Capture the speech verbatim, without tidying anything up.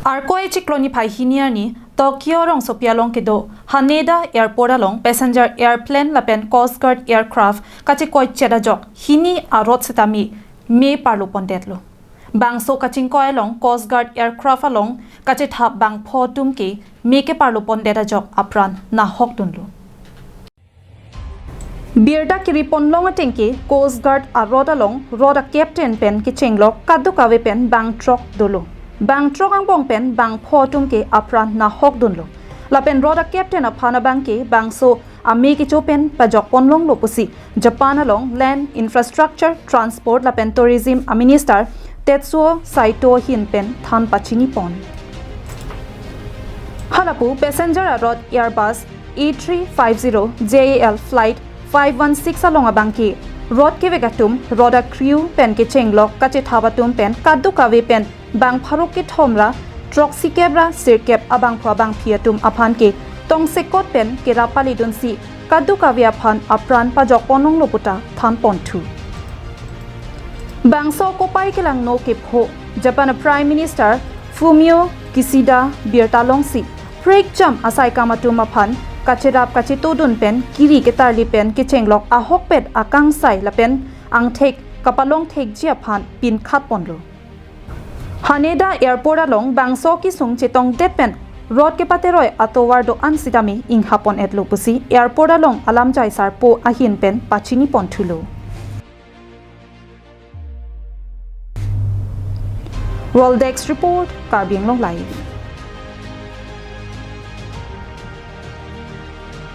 Arkoi chiklo niphai hini arni Tokyo rongsopi along kedo Haneda Airport along passenger airplane lapen Coast Guard aircraft kachekoichet ajok hini arot sitame me parlo pondetlo. Bangso kachingkoi along Coast Guard aircraft along kachethap bangpho atum ke me keparlo pondet ajok apran nahokdunlo. Birta kiri ponlong ateng ke Coast Guard arot along rot a captain pen kechenglok kadokave pen bang throk dolo. Bang throk angbong pen bangpho atum ke apran nahokdunlo. Lapen rot a captain aphan abang ke bangso ame kecho pen pajok ponlonglo pusi Japan along Land Infrastructure, Transport lapen Tourism a Minister Tetsuo Saito ahin pen than pachini pon. Halapu passenger arot Airbus A three five zero J A L flight five one six along abang ke rot kevek atum, rot a crew pen kechenglok kachethap atum pen kadokave pen bang pharo kethom ra throksi kep ra sirkep abangphu abangphi atum aphan ke tongsekot pen kerap palidunsi kadokave aphan apran pajok ponlonglo puta than ponthu. Bangso kopai kelangno kepho Japan a Prime Minister Fumio Kishida birta longsi prekjam asaikam atum aphan kacherap kachetodun pen kiri ketarli pen kechenglok ahokpet akangsai lapen angthek kapalong thekji aphan pinkhat ponlo. Haneda Airport along bangso kesung chetongdet pen rot kepateroi atovar do-an sitame ingha pon-etlo pusi airport along alamjai sarpo ahin pen pachini ponthulo. World Desk Report, Karbi Anglong Live.